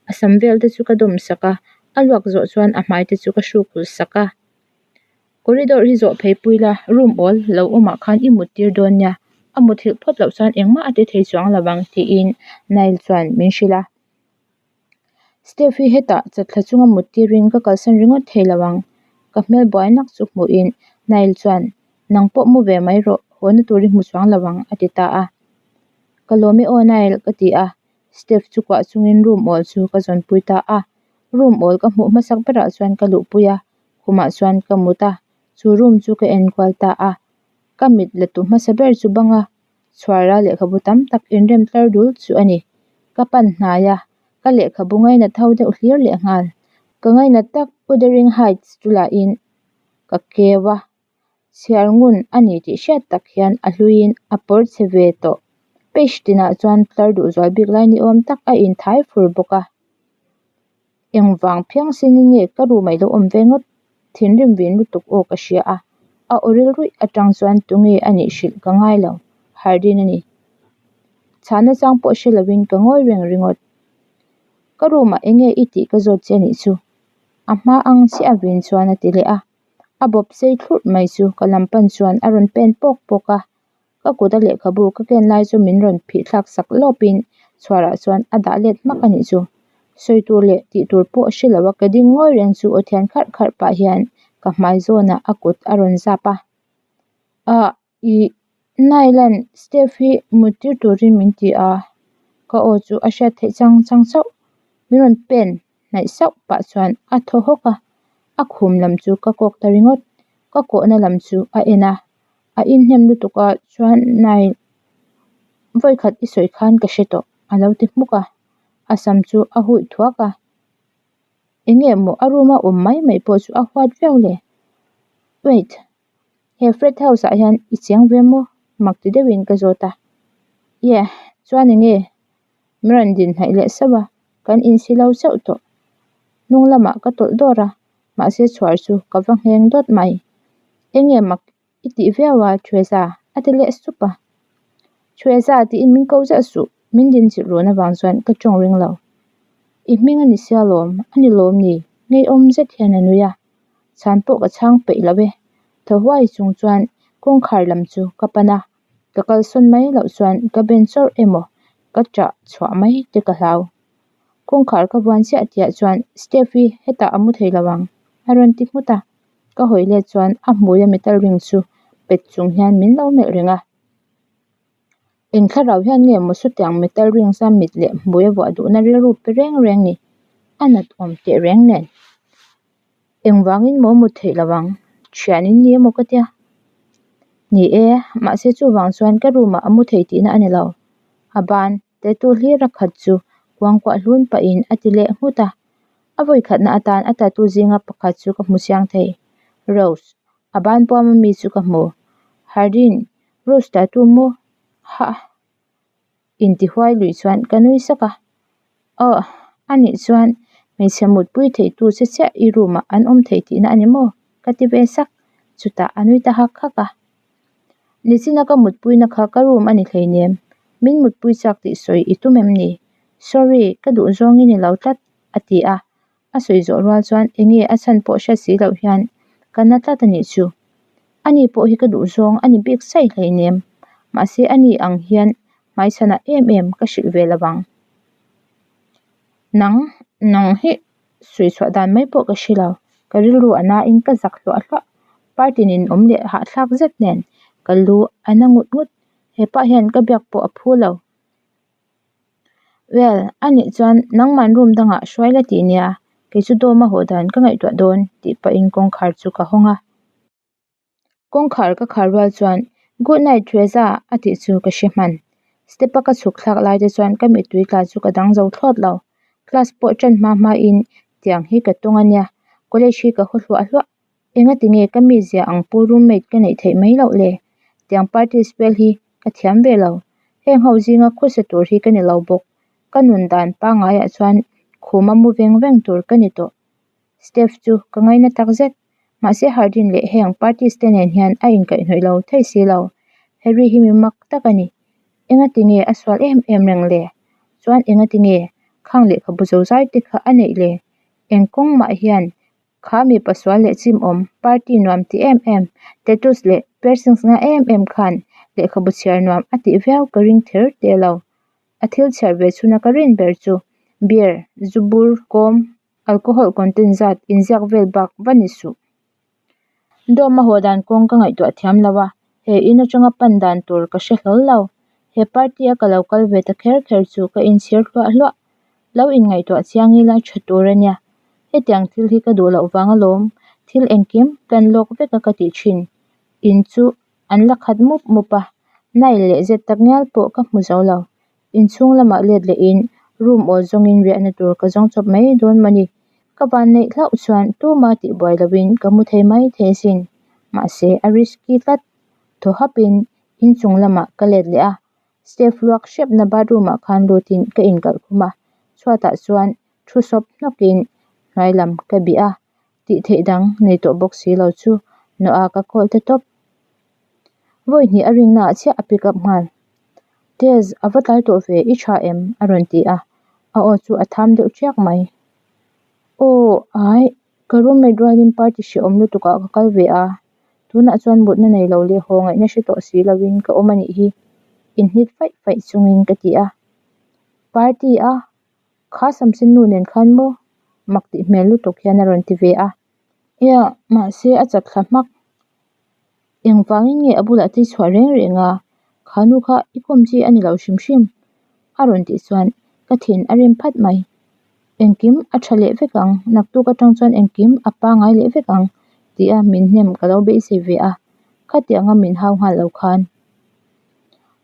a sam vel te chu ka dawm sak a a luak zawh chuan a hmai te chu ka hruk hul sak a. Corridor hi zawh phei pui la, room awl lo awmah khan i mut tir dawn nia, a muthilh phawt loh chuan engmah a ti thei chuang lo ang tiin Nile chuan min hrilh a. Steph hi hetah chatthla chunga mut tirin ka kalsan ringawt thei lo ang, ka hmel buai nak chu hmuhin Nile chuan nang pawh mu ve mai rawh, hawna tur i hmu chuang lo ang a ti ta a. Ka lawm e aw Nile ka ti a, Steph chu kuah chungin room awl chu ka zawnpui ta a, room awl ka hmuh hmasak berah chuan ka luhpui a. Khumah chuan ka mut a, chu room chu ka enkual ta a. Ka mit la tu hmasa ber chu banga chhuara lehkhabu tam tak inrem tlar dul chu a ni. Ka pan hnai a, ka lehkhabu ngainat ho deuh hlir leh nghal. Ka ngainat tak Wuthering Heights chu lahin ka keu a, chhiar ngun a ni tih hriat tak hian a hluiin a pawr chhe ve tawh. Page tinah chuan tlar duh zual bik lai ni awm tak a inthai fur bawk a. Engvang phiang sinin nge ka room ah i lo awm ve ngawt? Thinrim vin lutuk aw ka hria a, a aw rilruih atang chuan tunge a nih hrilh ka ngai lo, Hardin a ni. Chhahna chang pawh hre lovin ka ngawi reng ringawt. Ka room ah enge i tih ka zawt che a nih chu? A hma ang chiah a vin chuan a ti leh a, a bawp sei thlurh mai chu ka lam pan chuan a rawn pen pawk pawk a. Ka kut a lehkhabu ka ken lai chu min rawn phih thlak sak lawpin chhuarah chuan a dah let hmak a nih chu. Sawi tur leh tih tur pawh hre lo a ka ding ngawi reng chu aw thian kharh kharh pah hian ka hmai zawnah a kut a rawn zap a. Ah ih Nailan Steph hi mut tir turin min ti a, ka aw chu a hriat theih chang chang chauh. Min rawn pen hnaih sauh pah chuan a thaw hawk a, a khum lam chu ka kawk ta ringawt. Ka kawhna lam chu a en a. A inhnem lutuk a chuan nai vawikhat i sawi khan ka hre tawh a lo ti hmuk a, a sam chu a huih thuak a, enge maw a room a awm mai mai pawh chu a huat viau le? Wait, he frat house ah hian i cheng ve maw? Mak ti deuhin ka zawt a, yeah, chuan enge? Min rawn din hnaih leh sauh a, kan insi lo chauh tawh. Hnung lamah ka tawlh dawr a, mahse chhuar chu ka va ngheng dawt mai. Enge mak i tih viau a Thueza? a ti leh sup a. Thueza tiin min ko zeuh suh, min din chilh run avang chuan ka tawng ring lo. I hming a ni sia lawm, a ni lawm ni? Ngeiawm zet hian a nui a. Chhan pawh ka chhang peih lo e. Thaw huai chung chuan kawngkhar lam chu ka pan a. Ka kalsawn mai loh chuan ka ben chawrh emaw ka ṭah chhuah mai te ka hlau. Kawngkhar ka vuan chiah tihah chuan Steph hi hetah a mu thei lo ang a rawn ti nghut a. Ka hawi let chuan a hmuia metal ring chu pet chung hian min lo melh reng a. Eng thlarau hian nge maw sutiang metal ring sa mit leh hmui a vuah duhna rilru pe reng reng ni? A nat awm teh reng nen. Engvangin maw mut theih lo ang? Thian in ni emaw ka tia. Ni e, mahse chuvang chuan ka room ah a mu thei tihna a ni lo. A ban tattoo hlir a khat chu kuangkuah hlun pahin a ti leh nghut a. A vawi khatna atan a tattoo zinga pakhat chu ka hmu chiang thei. Rose, a ban puam ami chu ka hmu. Hardin, Rose tattoo maw? Hah! Intihuai lui chuan ka nui sak a. Aw, a nih chuan hmeichhe mutpui theitu che chiah i room ah an awm thei tihna a ni maw? Ka ti ve sak. Chutah a nui ta hak hak a. Nichina ka mutpuina kha ka room a ni hleinem. Min mutpui chak tih sawi i tum em ni? Sorry, ka duh zawng i ni lo tlat, a ti a. A sawi zawh rual chuan enge a chhan pawh hriat si loh hian ka na tlat a nih chu. Ani pawh hi ka duh zawng a ni bik saih hleinem. Mahse ani ang hian hmaichhanah em em ka hrilh ve lo vang. Nang, nang hi sawi chhuah dan mai pawh ka hre lo. Ka rilru a nain ka zak hluah hluah. Party nin awm leh hahthlak zet nen ka lu a na ngut ngut. Hepa hian ka biak pawh a phu lo. Well, a nih chuan nangman room dangah hruai la tih nia, kei chu dawm a haw dan ka ngaihtuah dawn tih pahin kawngkhar chu ka hawng a. Kawngkhar ka khar rual chuan Good night Reza a tih chu ka hre hman. Step a ka chhuk thlak lai te chuan ka mittui tla chu ka dang zo thlawt lo. Class pawh ṭan hma hmain tiang hi ka tawng a nia, college hi ka haw hluah hluah. Engati nge ka mizia ang pu roommate ka neih theih mai loh le? Tiang party spell hi ka thiam ve lo. Heng ho zinga khawsa tur hi ka ni lo bawk. Ka nun dan pangaiah chuan khuma mu veng veng tur ka ni tawh. Steph chu ka ngaina tak zet. Mahse Hardin leh heng parties te nen hian a inkaihhnawih lo thei si lo. Harry hi mi mak tak a ni. Engati nge a sual em em reng le? Chuan engati nge khang lehkhabu zozai te kha a neih le? Eng kawng mah hian Kha mipa sual leh chim awm, party nuam ti em em, tattoos leh piercings nga em em khan lehkhabu chhiar nuam a tih viau ka ring ther te lo. A thil chhiar ve chhuna ka rin ber chu beer, zu bur, kawm, alcohol content zat inziak vel bak va ni suh. Dawm a haw dan kawng ka ngaihtuah thiam lo a, he in atanga pan dan tur ka hre hlawl lo. He party a ka lo kal ve ta kher kher chu ka inchhir hluah hluah. Lo inngaihtuah chiang ila tha tur a nia. Hetiang thil hi ka duh loh vang alawm, thil engkim plan lawk vek a ka tih thin. In chu an la khat mup mup a, Nile leh zet tak ngial pawh ka hmu zo lo. Inchhung lamah let lehin room awl zawngin riahna tur ka zawng chawp mai dawn mawni. Ka van neih hlauh chuan tuma tihbuai lohin ka mu thei mai thei asin. Mahse a risky tlat. Thaw hapin inchung lamah ka let leh a. Steph luak hrepna bathroom ah khan lutin ka inkalh khum a, chhuatah chuan thu sawp hnawkin hnuai lam ka bih a, tih theih dang nei tawh bawk si lo chu Noah ka call ta tawp. Vawi hnih a rinna ah chiah a pick up nghal. Tez, a va tlai tawh ve, i tha em? a rawn ti a, a aw chu a tham deuh chiak mai. Aw, ai, ka roommate rualin party hrehawm lutuk ah ka kal ve a, tunah chuan mutna nei lo leh haw ngaihna hre tawh si lovin ka awm a nih hi, inhnit faih faih chungin ka ti a. Party a? Kha Samson nu nen khan maw? Mak tih hmel lutuk hian a rawn ti ve a. Ia, mahse a chak thla hmak. Engvangin nge a bulah te chhuah reng reng a, kha nu kha i kawm chi a ni lo hrim hrim a rawn tih chuan ka thin a rim phat mai. Engkim a tha leh vek ang, naktuk atang chuan engkim a pangai leh vek ang tih a min hnem ka lo beisei ve a, khatianga min hau nghal lo khan.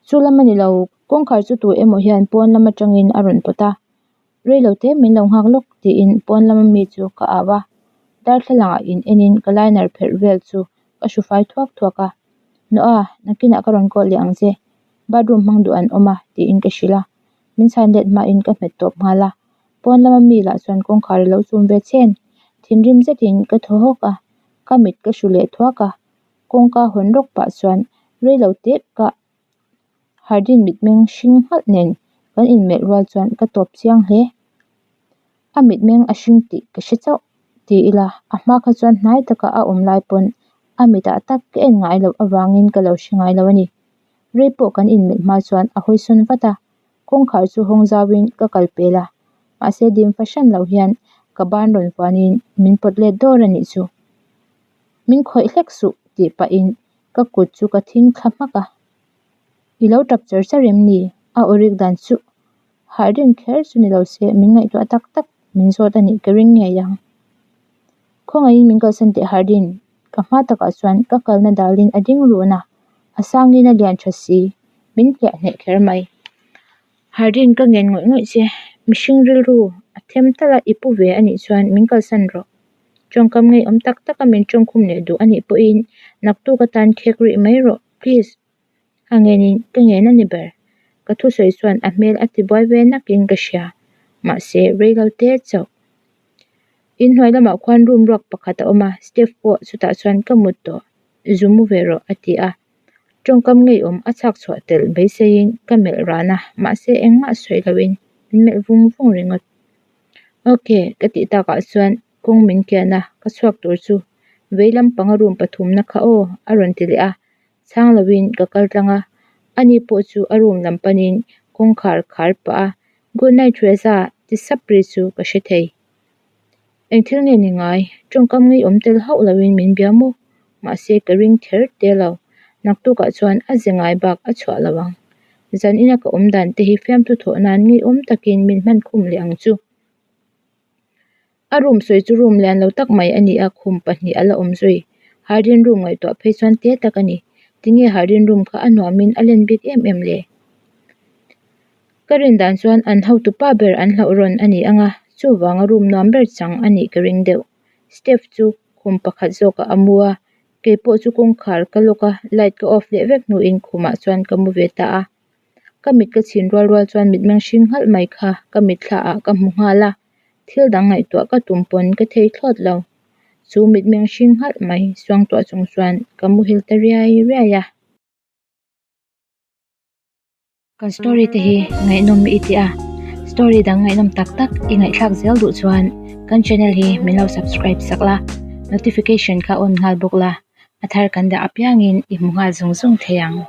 Chu lam a ni lo, kawngkhar chu tu emaw hian pawn lam atangin a rawn pawt a. Rei lo te min lo nghak lawk tiin pawn lama mi chu ka au a, darthlalang ah in en in ka liner pherh vel chu ka hru fai thuak thuak a, Noah nakinah ka rawn call leh ang che, bathroom hmang duh an awm a tiin ka hrilh a, min chhan let hmain ka hmet tawp nghal a, pawn lama mi lah chuan kawngkhar a lo chum ve chhen, thinrim zetin ka thaw hawk a, ka mit ka hru leh thuak a, kawngka hawn rawk pah chuan rei lo te ka. Hardin mitmeng hring nghalh nen kan inmelh rual chuan ka tawp chiang hle. A mitmeng a hring tih ka hre chauh ti ila a hma kha chuan hnai taka a awm lai pawn a mitah tak ka en ngai loh avangin ka lo hre ngai lo a ni. Rei pawh kan inmelh hma chuan a hawisawn vat a, kawngkhar chu hawng zauin ka kal pel a, mahse dim fahran lo hian ka ban rawn vuanin min pawt let dawr a nih chu. Min khawih hlek suh tih pahin ka kut chu ka thing thla hmak a. I lo tap char char em ni? A aw rik dan chu harh rin kher chu ni lo se min ngaihtuah tak tak min zawt a nih ka ring ngei ang. Khawngaihin min kalsan teh Hardin, ka hma takah chuan ka kalna dalin a ding run a, a sangin a lian tha si, min hliah hneh kher mai. Hardin ka ngen ngawih ngawih che, mihring rilru a them tal a i pu ve a nih chuan min kalsan rawh. Tawngkam ngeiawm tak taka min tawngkhum leh duh a nih pawhin naktuk atan khek rih mai rawh please. A ngenin ka ngen a ni ber. Ka thusawi chuan a hmel a tibuai ve nakin ka hria, mahse rei lo te chauh. Inhnuai lamah khuan room ruak pakhat a awm a, Steph pawh chutah chuan ka mut tawh, zu mu ve rawh a ti a. Tawngkam ngeiawm a chhak chhuah tel beiseiin ka melh ran a, mahse engmah sawi loin min melh vung vung ringawt. Ok, ka tih takah chuan kawng min kian a, ka chhuak tur chu vei lampanga room pathumna kha aw a rawn ti leh a, chhang loin ka kal tlang a, ani pawh chu a room lam panin kawngkhar khar pah a, Good night Reza ti sap ri chu ka hre thei. Eng thil nge ni ngai? Tawngkam ngeiawm tel hauh loin min bia maw? Mahse ka ring ther te lo. Naktukah chuan a ze ngai bak a chhuah lo ang. Zan ina ka awm dan te hi fiamthu thawh nan ngeiawm takin min hman khum leh ang chu. A room sawi chu room lian lo tak mai a ni a, khum pahnih a la awm zui. Hardin room ngaihtuah phei chuan te tak a ni. Tinge Hardin room kha a nuamin a len bik em em le? Ka rin dan chuan an hotu pa ber an hlauh rawn a ni ang a, chuvanga room nuam ber chang a nih ka ring deuh. Steph chu khum pakhat zawkah a mu a, kei pawh chu kawngkhar ka lock a, light ka off leh vek hnuin khumah chuan ka mu ve ta a. Ka mit ka chhin rual rual chuan mitmeng hring nghalh mai kha ka mitthla ah ka hmu nghal a, thil dang ngaihtuah ka tum pawn ka thei thlawt lo. Chu mitmeng hring nghalh mai suangtuah chung chuan ka muhil ta riai riai a. Kan story te hi ngaihnawm i ti a, story dang ngaihnawm tak tak i ngaihthlak zel duh chuan kan channel hi min lo subscribe sak la, notification kha on nghal bawk la, a thar kan dah apiangin i hmu nghal zung zung thei ang.